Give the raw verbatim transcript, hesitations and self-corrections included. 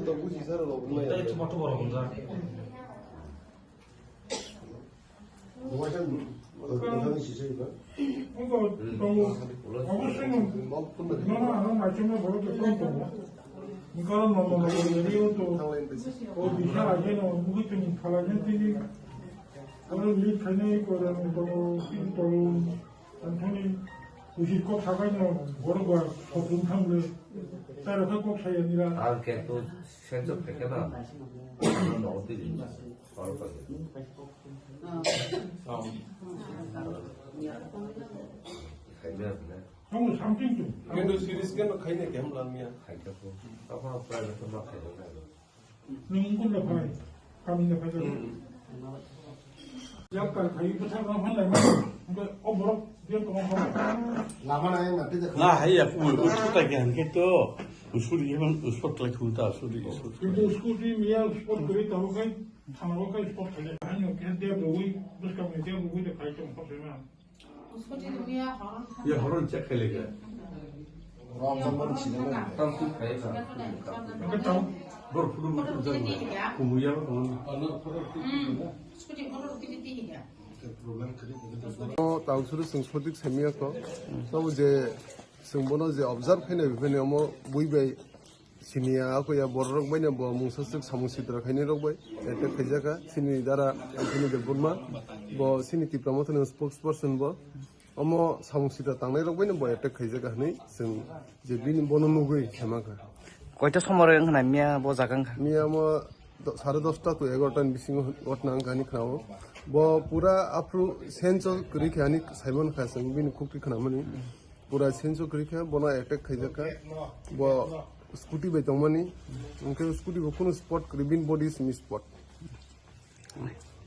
Tei chubachu borok wngjak. Wngkha tongo, obo swngno nono ano maichomno borok tong tongo. Karon nono nono area o to o bisa aje no mugwi tongni phalai no tini. Oro lead khainai ko rang tongo, tini tongo. Anthani usi kok sakai no borok ba sopung thangle. Taro kha kok saya nira. Ang khe to sense of khe na. Ano no tini. Oro kha. Khaina ne. Tongo something to. Kendo series keno khaina khe hamlang ya. Khaina ko. Apa private ma khaina na. Nwng wngkha da phai, kami da phai da. Yak kar khai bwthar rok phan lai ma, hwnkhe o borok biyang tongma kha. Lama na yang nanti dah. Na hai ya, u, u, u, ta khe hwnkhe to, u, suri, u, spot lai thung ta, suri, u, spot. Kintu scooty miya spot kari tahu kai, thang rok kai spot khai. Hai no khe dia bui, bus kam dia bui de khai tong phok ma. Ya, horon check khai lega. Tang tu khai ba. Bor phudu mutu jang. Kumu ya ba tong. O tang suru sing sotik semia ko. Tabo je sing bono je observe khai na bini omo bui bai. Sini ya, ako ya, borok rok bai no bo mungsa swk samung sitra khainai rok bai attack khaijaka. Sini dara Anthony Debbarma, bo sini Tipra Motha ni spokesperson bo. Omo samung sitra tangnai rok bai no bo attack khaijaka hinui chwng je bini bono nugui khaima kha. Koita somoi wng khna miya bo jaga wngkha? Miya mo do-, sare dosta to egarota ni bisingo ghotna wngkha hinui khnao. Bo pura aphuru sense o kwrwi kha hinui saiman kha chwng bini khukti khnamani. Pura sense o kwrwi kha, bono attack khaijak kha. Bo scooty bai tongmani, hwnkhe scooty bo kunu spot kwrwi, bini body simi spot.